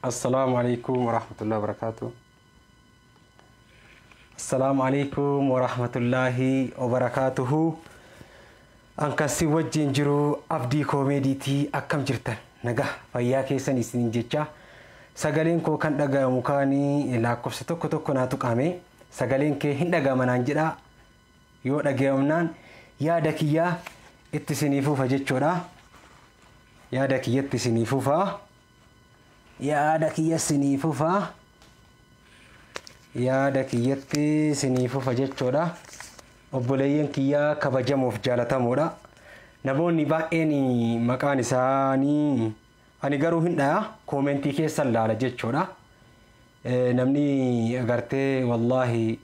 Assalaamu alaikum warahmatullahi wabarakatuh. Assalaamu alaikum warahmatullahi wabarakatuhu. An kan si wajjin jiru Abdii Koomeediitii. Akkam jirtan? Nagaa fayyaa keessan isiniin jecha. Sagaleen koo kan dhagahamu kaanii lakkoofsa tokko tokko naa tuqame, sagaleen kee hin dhagahama naan jedha. Yoo dhagahamnaan yaada kiyyaa itti isinii fufa jechuudha. Yaada kiyyatti isinii fufa. Yaada kiyya isinii fufa. Yaada kiyyatti isinii fufa jechuudha. Obboleeyyan kiyyaa kabajamoof jaalatamoodha. Namoonni baay'een maqaan isaanii ani garuu hin dhaya, koomentii keessan laala jechuudha. Namni agartee, wallaahi,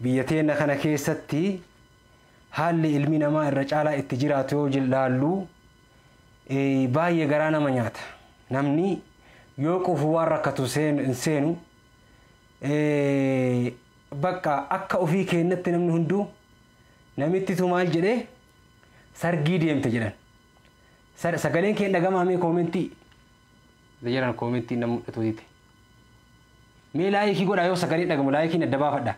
biyya teenya kana keessatti haalli ilmi namaa irra caalaa itti jiraatu yoo laallu baay'ee garaa nama nyaata. Namni yoo quufu waan rakkatu hin seenu. Bakka akka ofii keenyatti namni hunduu namittitu maal jedhee sargii deemte jedhan. Sagaleen kee dhagamaa? Mee koomentii jedhan, koomentii nama mul'atu dite. Mee laayikii godhaa, yoo sagaleen dhagamu laayikiin adda baafadha.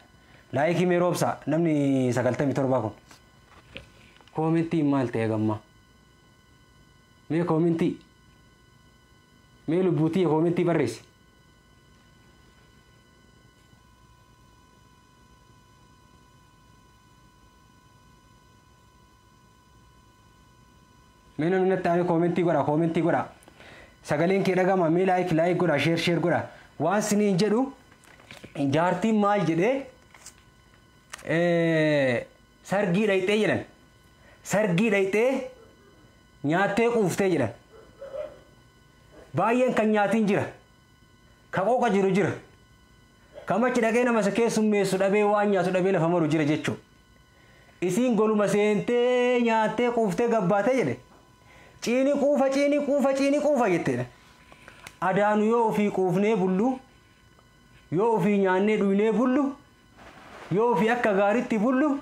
Laayikii mee roobsa, namni 97 kun. Koomentiin maal ta'e gammaa? Mee koomentii. Mee lubbuutii koomentii barreessi. Mee namni natti aanee koomentii godha, koomentii godha. Sagaleen kee dhagama? Mee like like godha, share share godha. Waan siniin jedhu, jaartiin maal jedhee sargii dhayxee jedhan. Sargii dhayxee nyaattee quuftee jedhan. Baay'een kan nyaatiin jira. Ka qooqa jiru jira. Kamachi dhaqee nama isa keessummeessu dhabee, waan nyaatu dhabee lafa maru jira jechuudha. Isiin goluma seentee nyaattee quuftee gabbaatee jedhe. Ciini quufa, ciini quufa, ciini quufa jetteedha. Adaanu yoo ofii quufnee bullu, yoo ofii nyaannee dhuynee bullu, yoo ofii akka gaariitti bullu,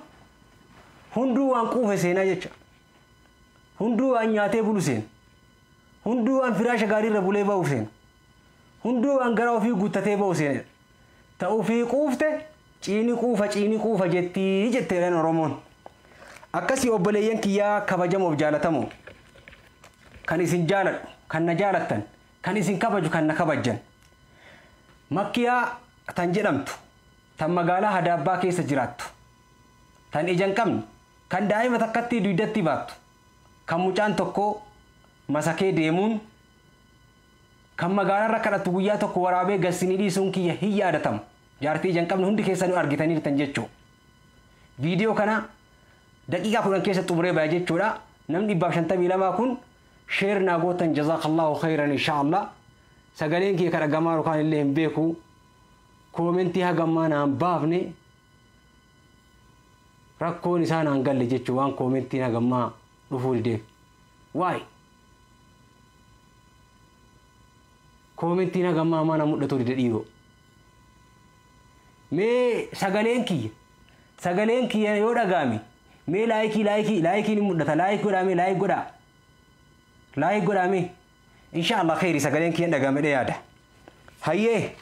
hunduu waan quufe seenaa jecha. Hunduu waan nyaatee bulu seena. Hunduu waan firaasha gaariirra bulee ba'u seena. Hunduu waan gara ofii guuttatee ba'u seena. Ta ofii quufte ciini quufa, ciini quufa jettii jetteedhaan Oromoon. Akkasii obboleeyyan kiyyaa kabajamoof jaalatamoo. Kan isin jaaladhu, kan na jaalattan, kan isin kabaju, kan na kabajjan. Makkiyaa tan jedhamtu, tan magaalaa Hadaabbaa keessa jiraattu, tan ija hin qabne, kan daa'ima takkatti dugdatti baattu, kan mucaan tokko masakee deemuun, kan magaalaarra kadhattu guyyaa tokko waraabee gassinii dhiisuun kiyya hin yaadatamu. Jaartii ija hin qabne hundi keessanuu argitaniirtan jechuudha. Viidiyoo kana daqiiqaa 10 keessa xumuree baya jechuudha. Namni 152 kun share naa gootan, jazaakallahu khayran inshaallah. Sagaleen kee kan dhagamaa yookaan illee hin beeku. Koomentii hagammaa naan baafne, rakkoon isaa naan galle jechuudha, waan koomentiin hagammaa dhufuu dideef. Waay! Koomentiin hagammaa mana mul'atu dide dhiiroo. Mee sagaleen kiyya yoo dhagaame mee laayikii laayikii laayikiin ni mul'ata, like godhaa, mee like godhaa, like godhaa mee. Insha Allah kheyri, sagaleen kiyya dhagaame dha yaada. Hayyee,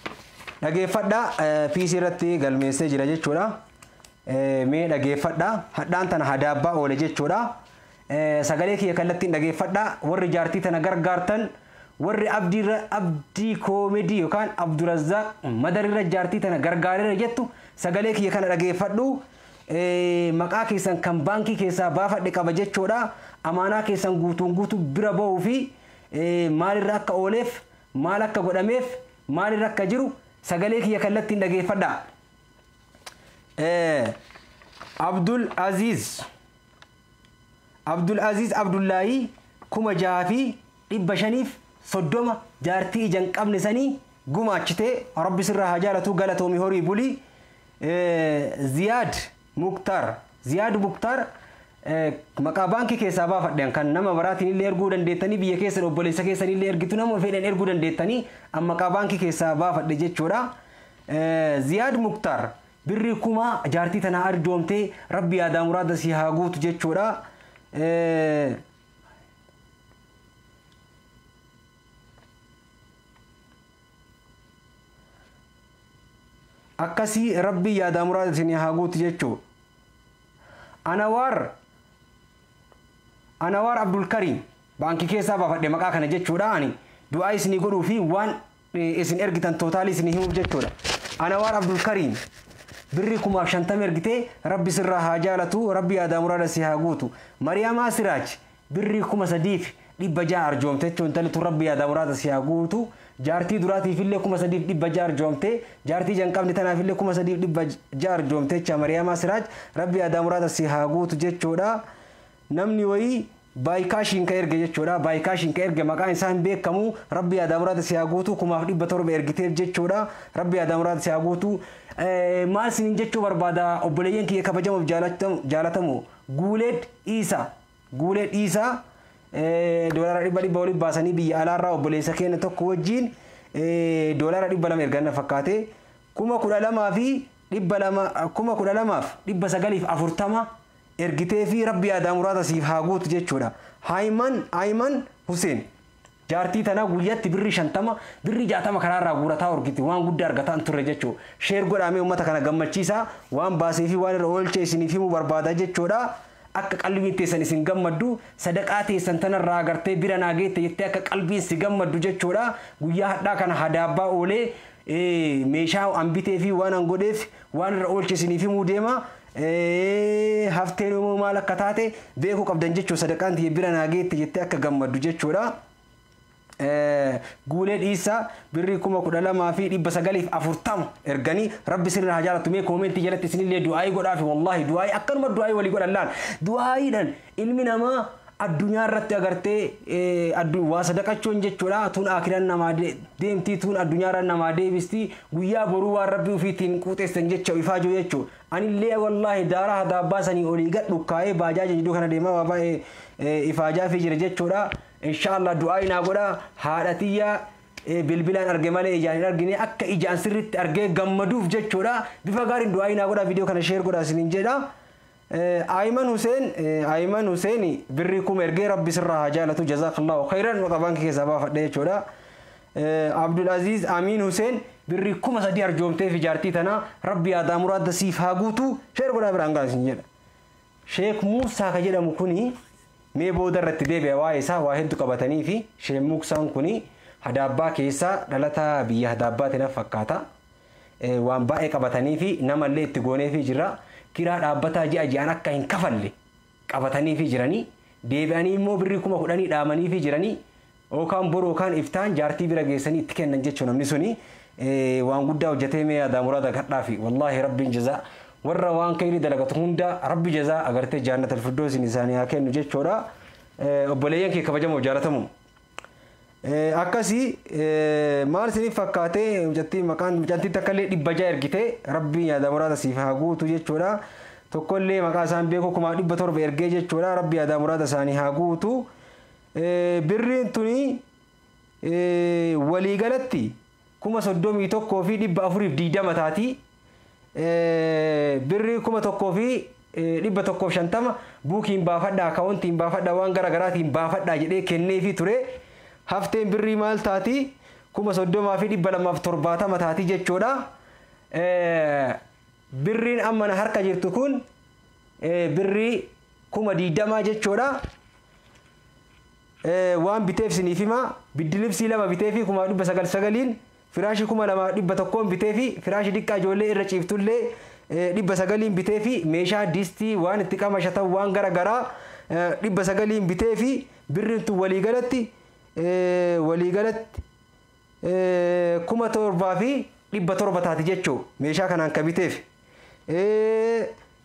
dhageeffadhaa, piisii irratti galmeessee jira jechuudha. Mee dhageeffadhaa, hadhaan tana Hadaabbaa oole jechuudha. Sagalee kiyya kallattiin dhageeffadhaa, warri jaartii tana gargaartan, warri abdiirra Abdii Koomedii yookaan Abdurazzaaq Madarirra jaartii tana gargaareera jettu, sagalee kiyya kana dhageeffadhu. Maqaa keessan kan baankii keessaa baafadhe qaba jechuudha. Amaanaa keessan guutuun guutuu bira bahuu fi maalirra akka ooleef, maal akka godhameef, maalirra akka jiru sagalee kiyya kallattiin dhageeffadhaa. Abdul Aziz Abdul Aziz Abdullaahii 6530 jaartii ija hin qabne sanii gumaachitee, Rabbi sirraa haa jaalatu, galatoomi, horii bulii. Ziyaad Muktaar, Ziyaad Muktaar, maqaa baankii keessaa baafadhe, kan nama baraatiin illee erguu dandeettanii, biyya keessan obboleessa keessan illee ergitu, nama fedhan erguu dandeettanii, an maqaa baankii keessaa baafadhe jechuudha. Ziyaad Muktaar birrii 1000 jaartii tanaa arjoomtee, Rabbi yaadaa muraada si haa guutu jechuudha. Akkasii rabbii yaadaa muraada isinii haa guutu jechuu. Anawaar Abdulkariim baankii keessaa baafadhe maqaa kana jechuudha. Ani du'aa isinii godhuu fi waan isin ergitan tootaalii isinii himuuf jechuudha. Anawaar Abdulkariim birrii 10,050 ergitee, rabbi sirraa haa jaalatu, rabbi yaadaa muraada si haa guutu. Mariyamaa Siraaj birrii 3,600 arjoomte jechuun, intalli tun rabbi yaadaa muraada si haa guutu. Jaartii duraatiif illee 3,600 arjoomte, jaartii janqabni tanaaf illee 3,600 arjoomte jecha. Mariyamaa Siraaj, rabbi yaadaa muraada si haa guutu jechuudha. Namni wayii baayikaashiin ka erge jechuudha. Baayikaashiin ka erge maqaan isaa hin beekamu. Rabbi yaadaa muraada si haa guutu. 1,700 ergiteef jechuudha. Rabbi yaadaa muraada si haa guutu. Maal isiniin jechuu barbaada, obboleeyyan kiyya kabajamuuf jaalatamu? Guuleed Iisaa. Guuleed Iisaa doolaara dhibba dhibba walitti baasanii biyya alaarraa obboleessa keenya tokko wajjin doolaara 200 ergan fakkaate, 12,200, 12,940 ergitee fi rabbi yaadaa muraada siif haa guutu jechuudha. Haayiman Huseen jaartii tanaa guyyaatti birrii 50, birrii 60 karaarraa guurataa argiti, waan guddaa argataa hin turre jechuudha. Share godhamee uummata kana gammachiisa, waan baasee fi waan irra oolchee isiniif himuu barbaada jechuudha. Akka qalbiin teessan isin gammaddu, sadaqaa teessan tanarraa agartee bira naa geette jettee akka qalbiin si gammaddu jechuudha. Guyyaa hadhaa kana hadaabbaa oolee meeshaa an bitee fi waan an godheef waan irra oolche isiniif himuu deema. Hafteen immoo maal akka taate beekuu qabdan jechuudha. Sadaqaan tiyya bira naa geette jettee akka gammaddu jechuudha. Guulee dhiisaa birrii 12,940 erganii, rabbi sirra haa jaalatu. Mee koomentii jalatti isinillee du'aayii godhaafi. Wallaahi du'aayii akkanuma du'aayii walii godhan laal. Du'aayiidhaan ilmi namaa addunyaa irratti agartee waa sadaqachuun jechuudha, tun akiraan namaa deemtii, tun addunyaa namaa deebisti. Guyyaa boruu waan rabbi ofiitiin quuxeessan jecha ifaajuu jechuudha. Anillee wallaahi daaraa hadaabbaa sanii olii gad dhukkaa'ee baajaaja jidduu kana deemaa waa baay'ee ifaajaa fi jira jechuudha. Inshaallah du'aa naa godha. Haadha tiyya bilbilaan arge malee ijaan hin argine, akka ijaan sirriitti argee gammaduuf jechuudha. Bifa gaariin du'aa naa godha, viidiyoo kana share godha isiniin jedha. Ayman Hussein, Ayman Hussein birrii 1,000 ergee, rabbi sirraa haa jaalatu, jazakallahu khairan, maqaa baankii keessaa baafadhe jechuudha. Abdul Aziz Amin Hussein birrii 3,000 arjoomtee fi jaartii tana rabbi yaadaa muraadda siif haa guutu. Share godhaa biraan gaa isin jedha. Sheek Muusaa ka jedhamu kuni mee booda irratti deebi'a, waa'ee isaa waa hedduu qabatanii fi Sheek Muusaan kuni hadaabbaa keessaa dhalataa biyya hadaabbaati na fakkaata. Waan baay'ee qabatanii fi namallee itti goonee fi jira. Kiraa dhaabbataa ji'a ji'aan akka hin kafalle qabatanii fi jiranii, deebi'anii immoo birrii 10,000 dhaamanii fi jiranii, yookaan boru yookaan iftaan jaartii bira geessanii itti kennan jechuun. Namni suni waan guddaa hojjetee, mee yaadaa muraada kadhaa fi wallaahi rabbiin jazaa warra waan kayrii dalagatu hunda rabbi jazaa agartee jaannatal firdoosin isaanii haa kennu jechuudha. Obboleeyyan kee kabajamoo jaalatamu. Akkasii maal isiniif fakkaatee? Mucattii maqaan mucattii takka illee 600 ergitee, rabbiin yaada muraada siif haa guutu jechuudha. Tokkollee maqaa isaan beeku 700,000 ergee jechuudha. Rabbi yaada muraada isaanii haa guutu. Birriin tuni waliigalatti 31,420 taati. Birrii 1,150 buukiin baafadhaa, akaawuntiin baafadhaa, waan gara garaatiin baafadhaa jedhee kenneefii ture. Hafteen birrii maal taati? 30,270 taati jechuudha. Birriin amma na harka jirtu kun birrii 20,000 jechuudha. Waan biteef isiniif hima. Biddilibsii lama bitee fi 999n, firaashii 2,100n bitee fi firaashii xiqqaa ijoollee irra ciiftullee 900n bitee fi meeshaa distii waan itti qamashatan waan gara garaa 900n bitee fi birriin tun waliigalatti 7,700 taati jechuu meeshaa kanaan ka biteef.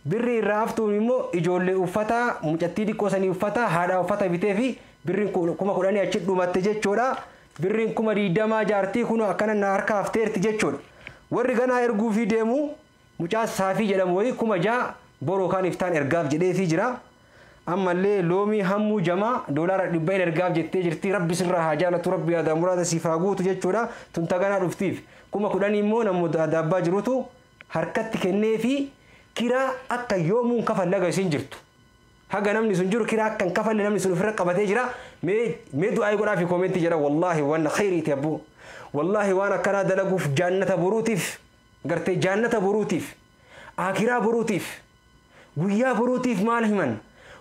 Birri irraa haftuun immoo ijoollee uffata, mucattii xiqqoo sanii uffata, haadha uffata bitee fi birriin 10,000 achi dhumatte jechuudha. Birriin 20,000 jaartii kun akkana na harka hafteerti jechuudha. Warri ganaa erguu fi deemu mucaa saafii jedhamu wayii 6,000 boroo kan iftaan ergaaf jedheefii jira. Ammallee loomii hammuu jamaa doolaara 100 ergaaf jettee jirti. Rabbi sirraa haa jaalatu, rabbi yaada muraada siif haa guutu jechuudha. Tun taganaa dhuftiif. 10,000 immoo namoota adaabbaa jirutu harkatti kennee fi kiraa akka yoomuun kafalle isin jirtu. Haga namni sun jiru kiraa akka hin kafalle namni sun ofirra qabatee jira. Mee du'aa godhaa fi koomentii jedha. Wallaahi waan khayriiti abbuu. Wallaahi waan akkanaa dalaguuf jaannata boruutiif. Gartee jaannata boruutiif, akiraa boruutiif, guyyaa boruutiif maal himan?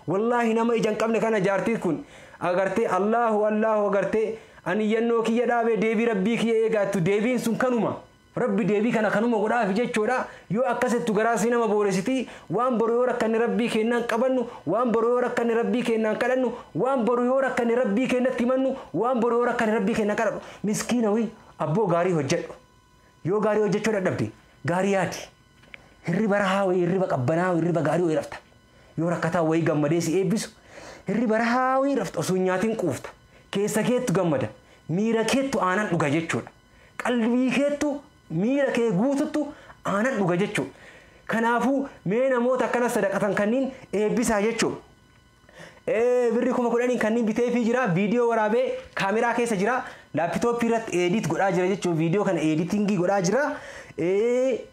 Wallaahi nama ija hin qabne kana jaartiin kun agartee Allahu Allahu agartee ani yannoo kiyya dhaabee deebii rabbii kiyya eegaattu deebiin sun kanuma. Rabbi deebii kana kanuma godhaafi jechuudha. Yoo akkasittu garaasii nama booressiti waan boru yoo rakkanne rabbii kennaan qabannu, waan boru yoo rakkanne rabbii kennaan kadhannu, waan boru yoo rakkanne rabbii kennatti himannu, waan boru yoo rakkanne rabbii kennaan kadhannu. Miskiina wii abboo gaarii hojjedhu. Yoo gaarii hojjechuu dadhabde gaarii yaadi. Hirriba rahaa wayii, hirriba qabbanaa wayii, hirriba gaarii wayii rafta. Yoo rakkataa wayii gammadee si eebbisu hirriba rahaa wayii rafta osoo hin nyaatiin quufta. Keessa keettu gammada. Miira keettu aanan dhuga jechuudha. Qalbii keettu miira kee guututtu aanan dhuga jechuudha. Kanaafuu mee namoota akkana sadaqatan kanneen eebbisaa jechuudha. Birri 10,000 kanneen biteefii jira. Viidiyoo waraabee kaameraa keessa jira. Laapitooppii irratti edit godhaa jira jechuudha. Viidiyoo kana editingii godhaa jira.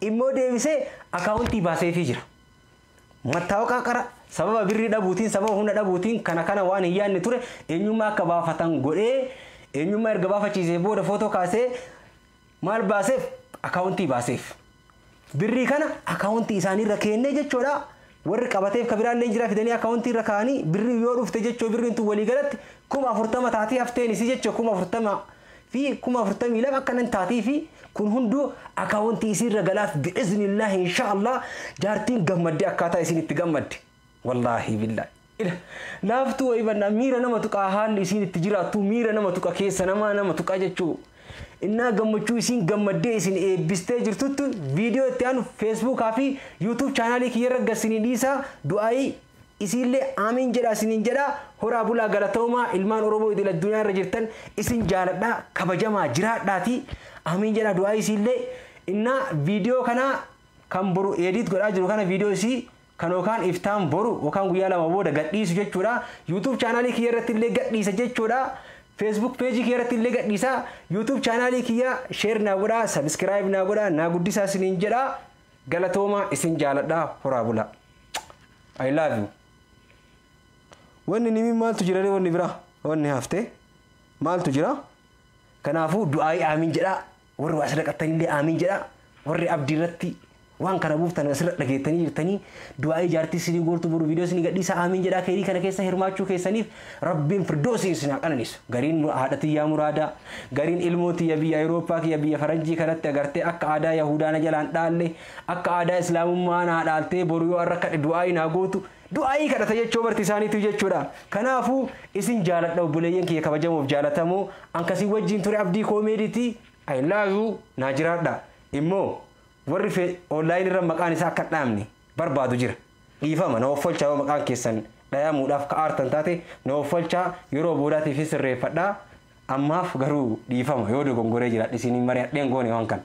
Immoo deebisee akaawuntii baaseefii jira. Mattaawaqaa qara sababa birrii dhabuutiin sababa humna dhabuutiin kana kana waan hin yaadne ture eenyummaa akka baafatan godhee eenyummaa erga baafachiisee booda footoo kaasee maal baaseef akaawuntii baaseef. Birrii kana akaawuntii isaaniirra kennee jechuudha. Warri qabateef ka biraallee jira fidanii akaawuntii irra kaa'anii birrii yoo dhufte jechuu birriin tun walii galatti 40,000 taatii hafteen isii jechuu 40,000 fi 42,000 akkanan taatii fi kun hunduu akaawuntii isiirra galaaf bi'iznillaahi inshaallah jaartiin gammadde akkaataa isin itti gammadde. Wallaahi billaahi. Laaftuu wayii bannaa miira nama tuqaa haalli isiin itti jiraattu miira nama tuqa keessa namaa nama tuqa jechuu. Innaa gammachuu isiin gammaddee isin eebbistee jirtuttu viidiyoo itti aanu feesbuukaa fi yuutuub chaanaalii kiyyarra gassinii dhiisaa du'aayii isiillee aamiin jedha isiniin jedha horaa bulaa galatoomaa ilmaan Oromoo idil addunyaa irra jirtan isin jaaladhaa kabajamaa jiraadhaatii aamiin jedha du'aayii isiillee innaa viidiyoo kana kan boru edit godhaa jiru kana viidiyoo isii kan yookaan iftaan boru yookaan guyyaa lama booda gadhiisu jechuudha. YouTube chaanaalii kiyya irratti illee gadhiisa jechuudha. Facebook page kiyya irratti illee gadhiisa. YouTube chaanaalii kiyya share naa godhaa, subscribe naa godhaa, naa guddisaa isiniin jedha. Galatoomaa isin jaaladhaa horaa bulaa. I love you. Wanni nimi maaltu jira wanni biraa? Wanni haftee maaltu jira? Kanaafuu du'aayii aamiin jedhaa. Warri waa sadaqattanillee aamiin jedhaa. Warri abdii irratti waan kana buuftan asirra dhageettanii jirtanii du'aayii jaartii isinii gooltu boru viidiyoo isinii gadhiisa aamiin jedhaa keerii kana keessa hirmaachuu keessaniif rabbiin firdoosii isin haa qananiisu. Gariin haadha tiyyaa muraadaa, gariin ilmoo tiyya biyya Awurooppaa kiyya biyya Faranjii kanatti agartee akka aadaa Yahudaa na jalaan dhaalle akka aadaa Islaamummaa naa dhaaltee boru yoo har'a kadhe du'aayii naa gootu du'aayii kadhata jechuu barti isaaniitiif jechuudha. Kanaafuu isin jaaladha obboleeyyan kiyya kabajamoof jaalatamoo ankasii wajjin ture abdii koomeediitii I love you naa jiraadha. Immoo warri online irra maqaan isaa akka dhaamne barbaadu jira. Dhiifama na offolchaa yoo maqaan keessan dhayamuudhaaf ka aartan taate na offolchaa yeroo boodaatiif sirreeffadhaa. Ammaaf garuu dhiifama yoo dogongoree jiraadhe isiniin mari'adheen goone waan kana.